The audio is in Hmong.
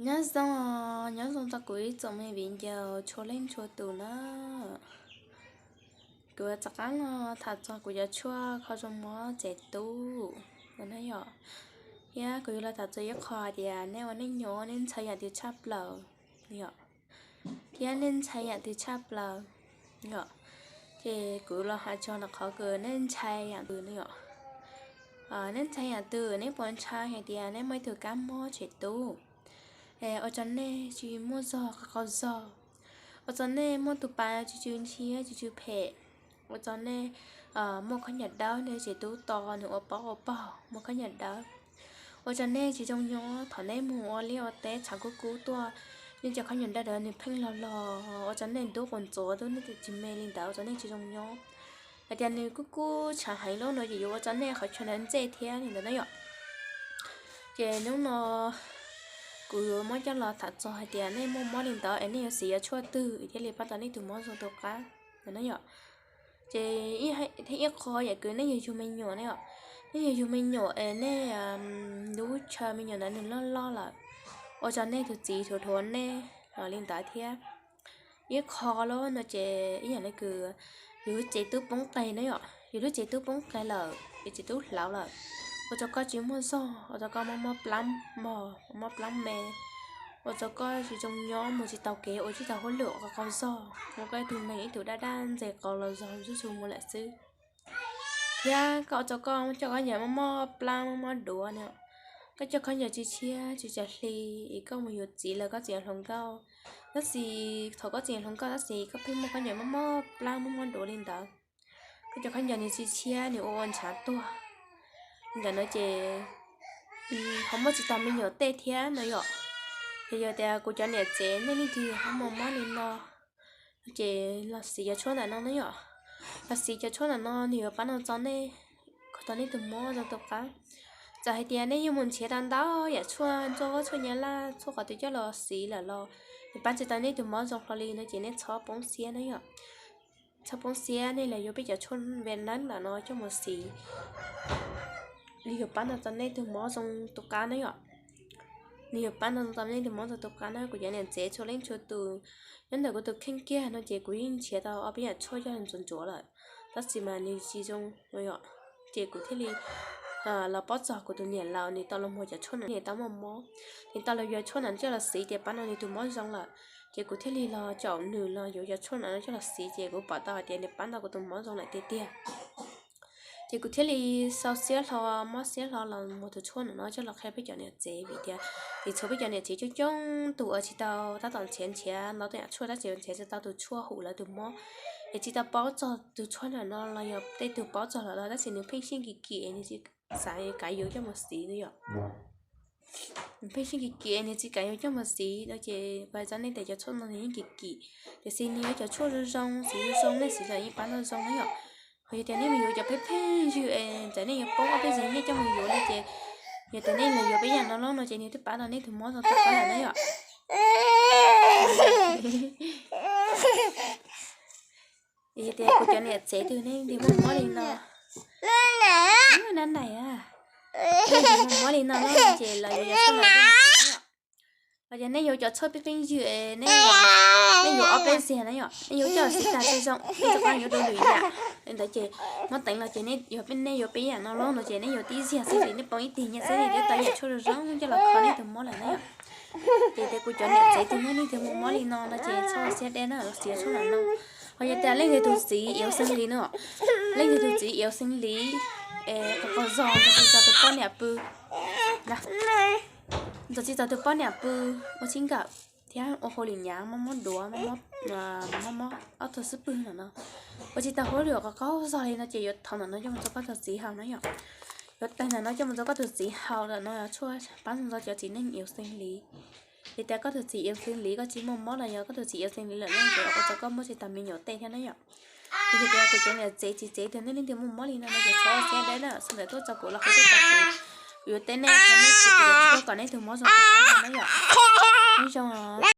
Nyob zoo, nyob zoo txog kuv ib tsoom me viv ncaus txhua leej txhua tus na. Kuv rov qab los tham txog kuv cov tshuaj kho zoo mob tsev tub no yom. Thiab kuv yuav los tham txog ib qho tias nej ua neej nyob nej ntshai yam twg tshaj plaws yom, thiab nej ntshai yam twg tshaj plaws yom. Ces kuv los hais txog ntawm qhov kws nej ntshai yam twg no yom. Nej ntshai yam twg, nej puas ntshai hais tias nej muaj ib tug kab mob tsev tub, ua rau nej tsis muaj zog qhov qaug zog, ua rau nej muaj tus pa tsw tsw ntxhiab tsw tsw phem, ua rau nej muaj khaub ncaws dawb, nej tsev tub to nws ua pob ua pog muaj khaub ncaws dawb, ua rau nej tsis zoo nyob. Thaum nej mus ua liaj ua teb tshav kub kub tuaj, nej cov khaub ncaws dawb ntawd nws pheej los los ua rau nej ntub quas ntxuav tub, nej tsis me li ntawd ua rau nej tsis zoo nyob. Hais tias nws kub kub tshav heev lub no ces yuav ua rau nej qhov chaw ntawd ntsej thiab li ntawd na yom. Ces hnub no kuv yuav muab coj los tham txog hais tias nej muaj mob li ntawd es nej yuav siv yam tshuaj twg thiaj li pab tau nej tus mob zoo tu qab no na yom. Ces thiab ib qho yam kws nej yog yug me nyuam na yom, nej yog yug me nyuam es nej lub chaw me nyuam ntawd nws loj loj lawm, ua rau nej tus txiv dhuav dhuav nej los li ntawd thiab. Ib qho lawm no ces ib yam li kws yus lub tsev tub poob qe na yom, yus lub tsev tub poob qe lawm, yus tsev tub hlauv lawm, ua rau koj tsis muaj zog, ua rau koj mob mob plaab mog, mob plaab me, ua rau koj tsis zoo nyob, mus tsis tau kev, ua tsis tau hauj lwm, ua qaug zog, ua koj ib tug neeg ib tug daj daj ntxeg qaug los zog zuj zus mus lawm xwb. Thiab koj ua rau koj coj khaub ncaws mob mob plaab mob mob duav na, koj coj khaub ncaws tshiab tshiab tsis tsav hli, es koj mus yuav txiv lawm koj tseem hluas nkauj, tab sis thaum koj tseem hluas nkauj tab sis koj pheej muaj khaub ncaws mob mob plaab mob mob duav li ntawd. Koj cov khaub ncaws nws tshiab tshiab nws ua ua ntshav tuag li ntawd no ces ho muaj tsis tau me nyuam tej thiab no yom. Ces yog tias kuv cov niam tsev nej leej twg ho muaj mob li no ces los siv cov tshuaj ntawm no na yom. Los siv cov tshuaj ntawm no nws yuav pab no tau nej, kho tau nej tus mob zoo tu qab. Txawm hais tias nej yuav mus nrhiav tau ntau yam tshuaj ntxuaj tshuaj nyab laj tshuaj qhov twg coj los siv lawm los nws pab tsis tau nej tus mob zoo hlo li no ces nej txhob poob siab na yom. Txhob poob siab, nej los yuav peb cov tshuaj Vietnam ntawm no coj mus siv, nws yuav pab no tau nej tus mob zoo tu qab na yom. Nws yuav pab no tau nej tus mob zoo tu qab na. Kuv cov niam tsev txhua leej txhua tus, nyob ntawm kuv tus kheej kiag no ces kuv yeej nrhiav tau ob peb yam tshuaj coj los ntxuav ntxuav lawm, tab sis mas nws tsis zoo no yom. Ces kuv thiaj li los paub txog kuv tus niam laus nws tau los muag cov tshuaj no, nws tau muaj mob, nws tau los yuav tshuaj ntawd coj los siv ces pab no nws tus mob zoo lawm. Ces kuv thiaj li los caum nws los yuav cov tshuaj ntawd no coj los siv ces kuv pom tau hais tias nws pab tau kuv tus mob zoo lawm tiag tiag. Ces kuv thiaj li xau siab hlo, mob siab hlo los muag tus tshuaj ntawm no coj los qhia peb cov niam tsev vim tias, vim txhua peb cov niam tsev coob coob tus uas tsis tau, tab tom nrhiav nrhiav ntau tej yam tshuaj tab sis nrhiav tsis tau tus tshuaj hum lawv tus mob, es tsis tau paub txog tus tshuaj ntawm no los yog tej tug paub txog lawm los tab sis nws pheej xyeej kim kim es nws tsis xav kav yus coj mus siv no yom. Nws pheej xyeej kim kim es nws tsis kam yus coj mus siv no ces kuv hais rau nej tias cov tshuaj no nws yeej kim kim, tiam sis nws yog cov tshuaj zoo zoo, siv zoo zoo nej siv los yeej pab tau zoo na yom. Ho yog tias nej mus yuav cov pheej pheej yws es txawm nej yuav poob ob peb zes nyiaj coj mus yuav li ces, yog tias nej los yuav peb yam no loj no ces nws twb pab tau nej tus mob zoo tu qab lawm na yom. Yog tias kuv cov niam tsev twg nej leej twg muaj mob li no, nab nais, nej leej twg muaj mob li no loj no ces los yuav cov tshuaj no coj mus siv na yom. Los yog nej yuav cov tshuaj pheej pheej yws es nej yuav ob peb zes na yom, nej yuav coj los siv tag tsis zoo, nej rov qab yuav dua lwm yam li ntawd ces mob teev los ces nej yuav peb, nej yuav peb yam no loj no ces nej yuav tib zes xwb ces nej poob ib tig nyiaj xwb nej twb tau yam tshuaj zoo zoo coj los kho nej tus mob lawm na yom. Ces tias kuv cov niam tsev twg nej leej twg muaj mob li no no ces txhob siab deb na, los siv tshuaj ntawm no. Ho yog tias leej twg tus txiv yếu sinh lý no, leej twg tus txiv yếu sinh lý es qaug qaug zog ntxog tsis txog tus poj niam pw, ntxog tsis txog tus poj niam pw, ua txij nkawm thiab ua hauj lwm hnyav, mob mob duav, mob mob ob tug xub pwg ntawm no, ua tsis tau hauj lwm qaug qaug zog li no ces yuav thau ntawm no coj mus rau koj tus txiv haus na yom. Yuav tau ntawm no coj mus rau koj tus txiv haus ntawm no tshuaj pab txog cov txiv neej yếu sinh lý. Yog tias koj tus txiv yếu sinh lý koj tsis muaj mob los yog koj tus txiv yếu sinh lý lawm no ces ua rau koj muaj tsis tau me nyuam tej thiab na yom. Yog tias kuv cov niam tsev txiv tsev twg nej leej twg muaj mob li no no ces txhob siab deb na, sau ntawv tuaj txog kuv los hu tuaj txog kuv, kuv yuav teb nej, nej tsis kuv yuav tshuaj kom nej tus mob zoo na yom. Nyob zoo.